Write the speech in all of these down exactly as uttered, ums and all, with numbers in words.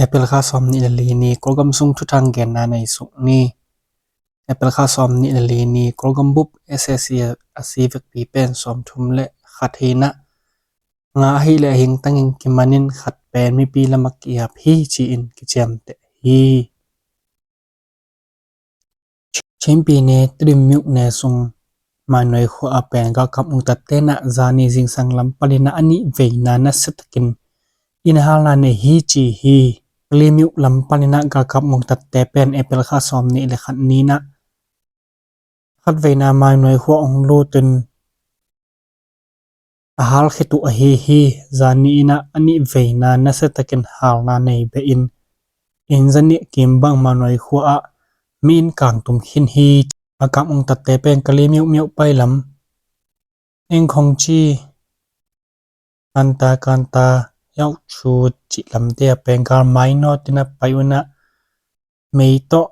April kha sawm nih le li ni Kawlgam sung thuthang genna nei suk ni. April kha sawm nih le li ni Kawlgam bup S A C a si vekpi pen sawmthum le khat hi-in ah, nga ahih leh a hing tangin kimanin khat pen mipi lamah ki-ap hi ci-in kiciamteh hi. Chin pyine Tedim myone sung Mainoi khua ah pen galkap ungtatte in ah zani zingsang lam panin ah a nih veina nasia takin inn halna nei hi ci hi. Kalaymyo lam panin ah galkap ungtatte pen April kha sawm nih le khat ni-in ah khat veina Mainoi khua hong lutin a hal khit uh ahi hi. Zani in ah a nih veina nasia takin halna nei behin inn zanih kim bang Mainoi khua ah mi inn kangtum khin hi. Galkap ungtatte pen Kalaymyo, Myo pai lam, Engkhongchi, Kanta, Kanta, Yaukchu cih lamte ah pen galmai nawt in ah pai uh in ah mei tawh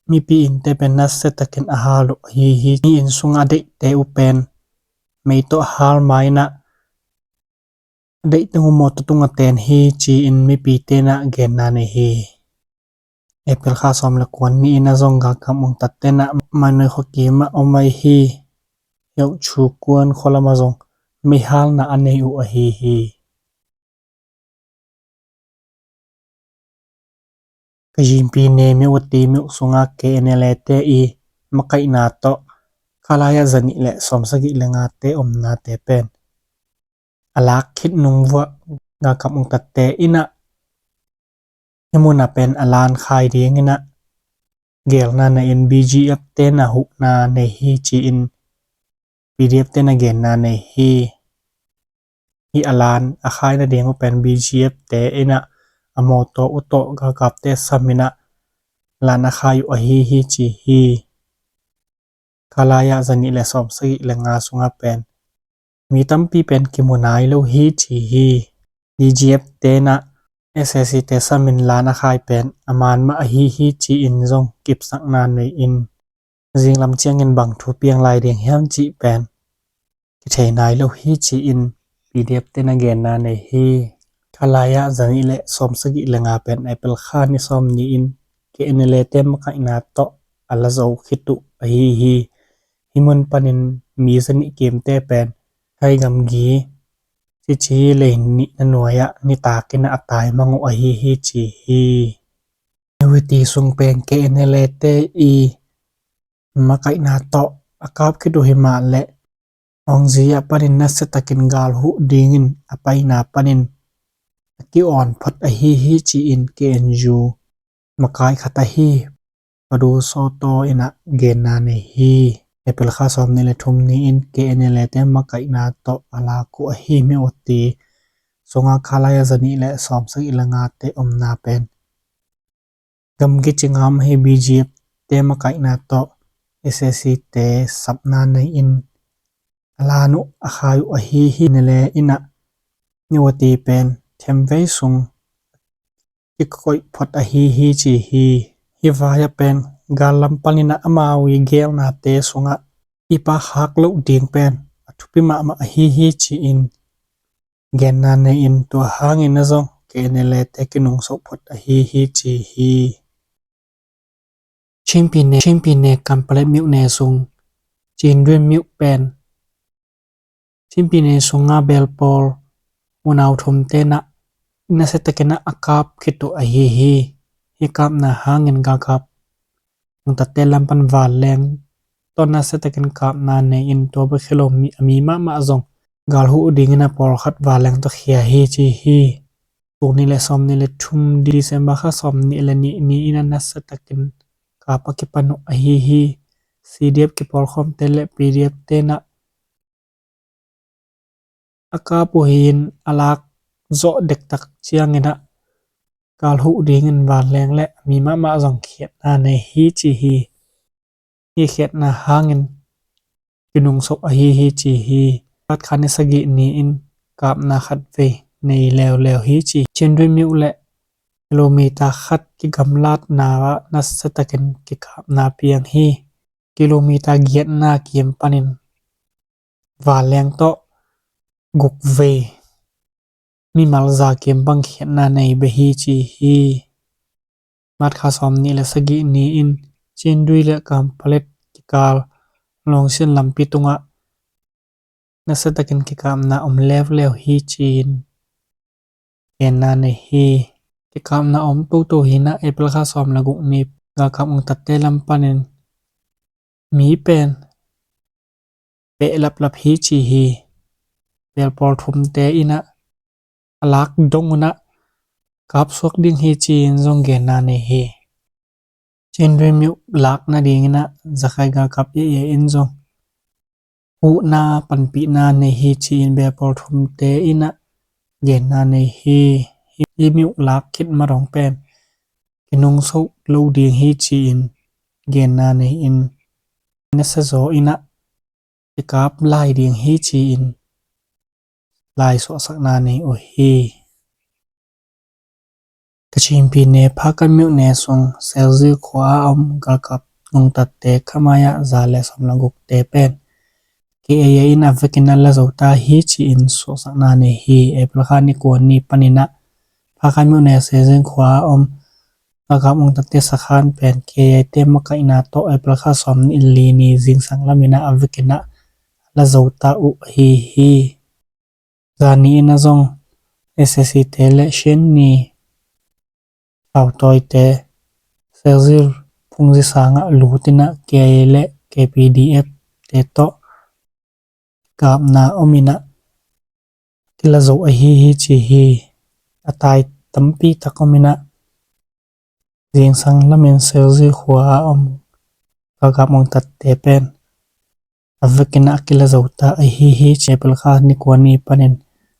mipi innte pen nasia takin a hal uh ahi hi. Mi inn sungah a deihte uh pen mei tawh a hal ma-in ah a deih teng uh mawtaw tungah ten hi ci-in mipite in ah genna nei hi. April kha sawm le kua ni-in ah zong galkap ungtatte in ah Mainoi khua kim ah om ahi hi. Yaukchu kuan khua lamah zong mei halna a nei uh ahi hi. Kachin pyine Myawaddy myo sungah K N L A te i makaihna tawh kha lai ah zanih le sawmsagih le ngate omnate pen a lak khit nung vuah galkap ungtatte in ah hih munah pen a lan khai dingin ah geelna nei-in B G F te in ah huhna nei hi ci-in P D F te in ah genna nei hi. Hih a lan a khai nading uh pen B G F te in ah a mawtaw uh tawh galkapte samin ah lan a khai uh ahi hi ci hi. Kha lai ah zanih le sawmsagih le nga sungah pen mi tampi pen kimu nai lo hi ci hi. B G F te in ah S A C te samin lan a khai pen a man mah ahi hi ci-in zong kipsakna nei-in zinglam ciangin bang thu piang lai ding hiam cih pen kithei nai lo hi ci-in P D F te in ah genna nei hi. Kha lai ah zanih le sawmsagih le nga pen April kha ni sawm ni-in K N L A te makaihna tawh a la zo khit uh ahi hi. Hih mun panin mi zanih kimte pen Thai gamgi cici le nihna nuai ah nitakin ah a taimang uh ahi hi ci hi. Myawaddy sung pen K N L A te i makaihna tawh a kap khit uh hi mah leh Aung Zaye panin nasia takin gal huh dingin a paina panin a ki-awn phot ahi hi ci-in K N U makai khat ahi Padu Sawtaw in ah genna nei hi. April kha sawm nih le thum ni-in K N L A te makaihna tawh a lak uh ahi Myawaddy sungah kha lai ah zanih le sawmsagih le ngate omna pen gamgi ci ngam hi. B G F te makaihna tawh S A C te sapna nei-in a lan uh a khai uh ahi hi. K N L A in ah Myawaddy pen themvei sung kikoih phot ahi hi ci hi. Hih vai ah pen gal lam panin ah amau i geelnate sungah i pahak loh ding pen a thupi mahmah ahi hi ci-in genna nei-in tua hangin ah zong K N L A te kinungso phot ahi hi ci hi. Chin pyine, Chin pyine Kanpetlet myone sung Chin Dwin myo pen Chin pyine sungah belpawl unau thumte in ah nasia takin ah a kap khit uh ahi hi. Hih kapna hangin galkap ungtatte lam pan vanleng tawh nasia takin kapna nei-in tua bek hi lo mi, a mi mahmah zong gal huh dingin ah pawlkhat vanleng tawh khia hi ci hi. Tul nih le sawm nih le thum December kha sawm nih le nih ni-in ah nasia takin kap a kipan uh ahi hi. C D F kipawlkhawmte le P D F te in ah a kap uh hi-in a lak zawh dektak ciangin ah gal huh dingin vanleng le a mi mahmah zong khiatna nei hi ci hi. Hih khiatna hangin kinungso ahi hi ci hi. March kha ni sagih ni-in kapna khatvei nei leuleu hi ci hi. Chin Dwin myo le kilometer khat kigamlatna ah nasia takin kikapna piang hi. Kilometer giatna kim panin vanleng tawh gukvei mimal za kim bang khiatna nei beh hi ci hi. March kha sawm nih le sagih ni-in Cindui le Kanpalet kikal Lawngsin lampi tungah nasia takin kikapna om leuleu hi ci-in genna nei hi. Kikapna om toto hi-in ah April kha sawm le guk ni galkap ungtatte lam panin mi pen behlaplap hi ci hi. Belpawl thumte in ah a lak dong un ah kapsuak ding hi ci-in zong genna nei hi. Cindui myo lak nadingin ah Rakhine galkap A A in zong huhna panpihna nei hi ci-in belpawl thumte in ah genna nei hi. Hih myo lak khit ma dong pen kinungso lo ding hi ci-in genna nei-in nasia zaw in ah kikap lai ding hi ci-in lai suahsakna nei uh hi. Kachin pi ne Phakan myo ne sung Selzir khua a om galkap ungtatte khamai ah za le sawm le gukte pen K I A in a vekin ah la zo ta hi ci-in suahsakna nei hi. April kha ni kua ni panin ah Phakan myo ne Selzir khua a om galkap ungtatte sakhan pen K I A te makaihna tawh April kha sawm nih le li ni zingsang lamin ah a vekin ah la zo ta uh ahi hi. Zani in ah zong S A C te le Shin ni thautawite Selzir phungzi sangah lut in ah K I A le K P D F te tawh kikapna om in ah kila zo ahi hi ci hi. A tai tampi tak om in ah zingsang lamin Selzir khua a om galkap ungtatte pen a vekin ah kila zo ta ahi hi ci. April kha ni kua ni panin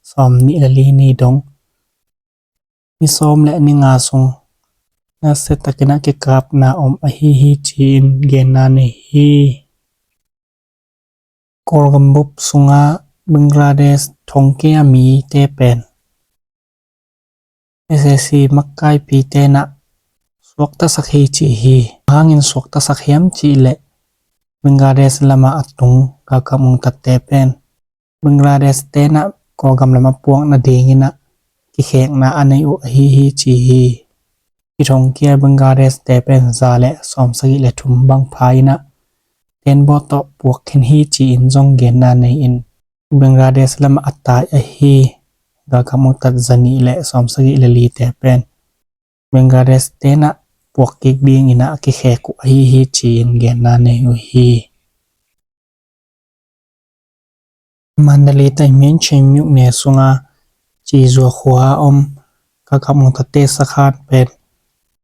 sawm nih le li ni dong ni sawm le ni nga sung nasia takin ah kikapna om ahi hi ci-in genna nei hi. Kawlgam bup sungah Bangladesh thongkia mite pen S A C makaipite in ah suaktasak hi ci hi. Hangin suaktasak hiam cih leh Bangladesh lamah a tung galkap ungtatte pen Bangladesh te in ah Kawlgam lamah puak nadingin ah kikhekna a nei uh ahi hi ci hi. Hih thongkia Bangladesh te pen za le sawm sagih le thum bang pha in ah tenbaw tawh puak khin hi ci-in zong genna nei-in Bangladesh lamah a tai ahi galkap ungtat za nih le sawm sagih le lite pen Bangladesh te in ah puak kik dingin ah a kikhek uh ahi hi ci-in genna nei uh hi. Mandalay taih Myanching myo ne sunga Cizua khua a om galkap ungtatte sakhan pen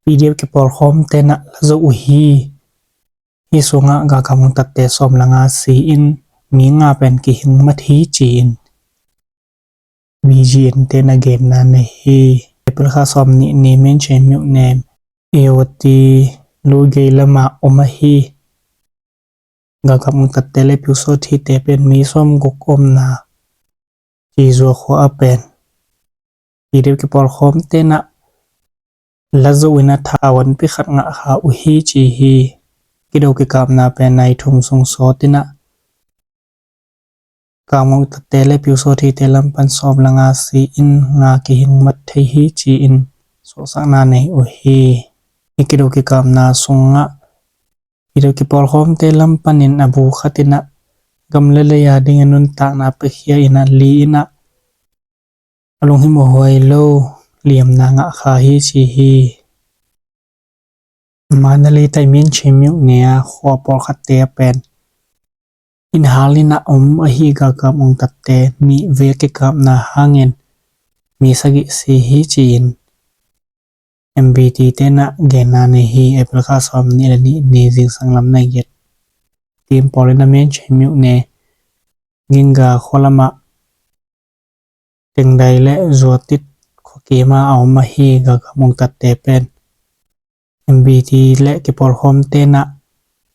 P D F kipawlkhawmte in ah la zo uh hi. Hih sungah galkap ungtatte sawm le nga si-in mi nga pen kihing mat hi ci-in B G N te in ah genna nei hi. April kha sawm nih ni Myanching myo ne Awati Lugei lamah om ahi galkap ungtatte le Pyusawthite pen mi sawm guk omna Cizua khua ah pen P D F kipawlkhawmte in ah la zo in ah thawan pi khat ngah kha uh hi ci hi. Kido kikapna pen nai thum sung sawt in ah galkap ungtatte le Pyusawthite lam pan sawm le nga si-in nga kihing mat thei hi ci-in suahsakna nei uh hi. Hih kido kikapna sungah P D F kipawlkhawmte lam panin a bu khat in ah gam le lei a dingin nuntakna piakhia in ah li in ah a lunghimawh huai lo liamna ngah kha hi ci hi. Mandalay taih Myanching myo ne a khua pawlkhatte ah pen inn hal in ah om ahi galkap ungtatte nih vei kikapna hangin mi sagih si hi ci-in M B T te in ah genna nei hi. April kha sawm nih le nih ni zingsang lam nai giat tim pawl in ah Myanching myo ne Ginga khua lamah Tengdai le Zuatit khua kim ah a om ahi galkap ungtatte pen M B T le kipawlkhawmte in ah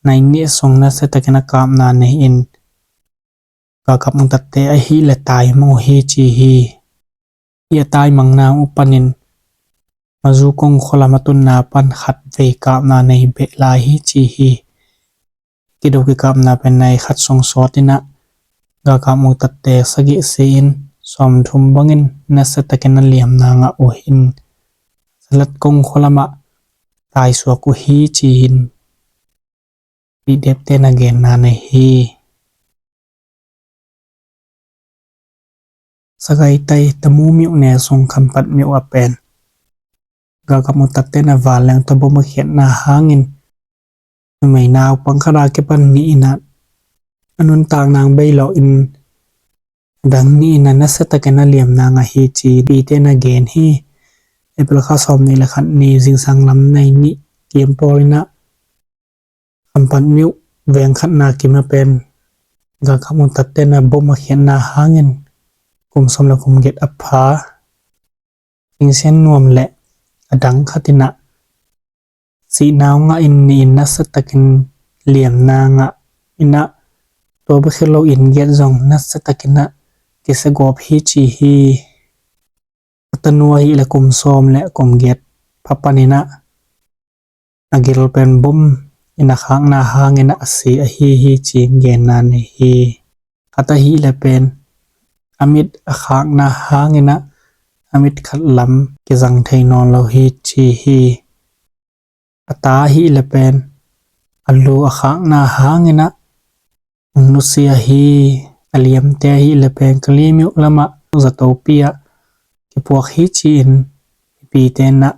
nai nih sung nasia takin a kapna nei-in galkap ungtatte ahih leh taimang uh hi ci hi. Hih a taimangna uh panin Mazu kong khua lam a tunna pan khat vei kapna nei beh lai hi ci hi. Kido kikapna pen nai khat sung sawt in ah galkap ungtatte sagih si-in sawm thum bangin nasia takin a liamna ngah uh hi. Salat kong khua lamah laisuak uh hi ci-in Pidepte na genna nei hi. Sagaitai Tamu miuh ne sung Khampat miuh a pen galkap mutatte na vanleng tawh bom a khiatna hangin numei naupang khat a kipan nih in a nuntak nang bei lo in dang nih in a nasia takin a liam nang ahi ci-in Pidepte na gen hi. April kha sawm nih le khat ni zingsang lam nai nih kiam pawl in a Khampat miuh veng khatna kim a pen galkap mutatte na bom a khiatna hangin kum sawm le kum giat a pha Kingsian Nuam le a dang khat in a sihna uh ngah in nih in nasia takin liam nang a in a tua bek hi lo in giat zong nasia takin a kisia gawp hi ci hi. A tanu ahih le kum sawm le kum giat pha pan in a a gil pen bom in a khakna hangin a si ahi hi ci-in genna nei hi. Khat ahih le pen a mit a khakna hangin a a mit khat lam kizang thei nawn lo hi ci hi. A ta ahih le pen a lu a khakna hangin a nusia hi. A liamte ahih le pen Kali miuh lam a zato pi a kipuak hi ci-in Pidepte na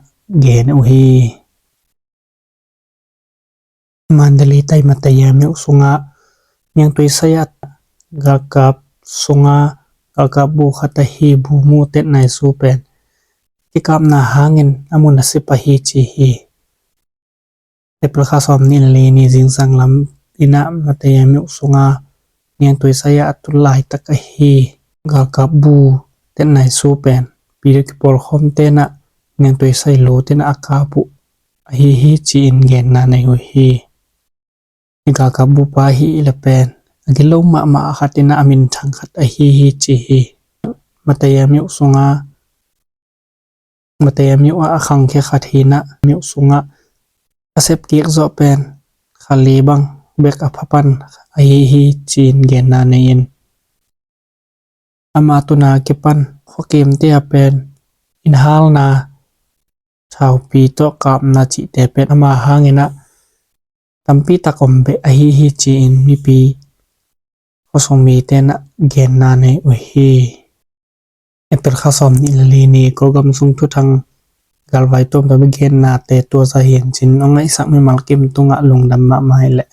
gen uh hi. Mandalay tai Mataya miuh sung a Niangtuisai a galkap sung a galkap bu khat ahi Bu Mu Tet Nai Su pen kikapna hangin a mun a si pah hi ci hi. April kha sawm nih le li ni zingsang lam in a Mataya miuh sung a Niangtuisai a a tul laitak ahi galkap Bu Tet Nai Su pen Pidep kipawlkhawmte na Niangtuisai lu te na a kap uh ahi hi ci-in genna nei uh hi. Galkap bu pa ahih le pen a gilo mahmah a khat in a a minthang khat ahi hi ci hi. Mataya miuh sung a Mataya miuh a a khangkhia khat hi in a miuh sung a a sep kik zawh pen kha li bang bek a pha pan ahi hi ci-in genna nei in ama tuna kipan khuakimte a pen innhalna thaupi tawh kapna cihte pen ama hangin a tampi tak om beh ahi hi ci-in mipi khuasung mite na genna nei uh hi. April kha sawm nih le li ni Kawlgam sung thuthang galvai tuamtuam i gennate tua za hian cin ong ngaihsak mimal kim tungah lungdam mahmah hi leh.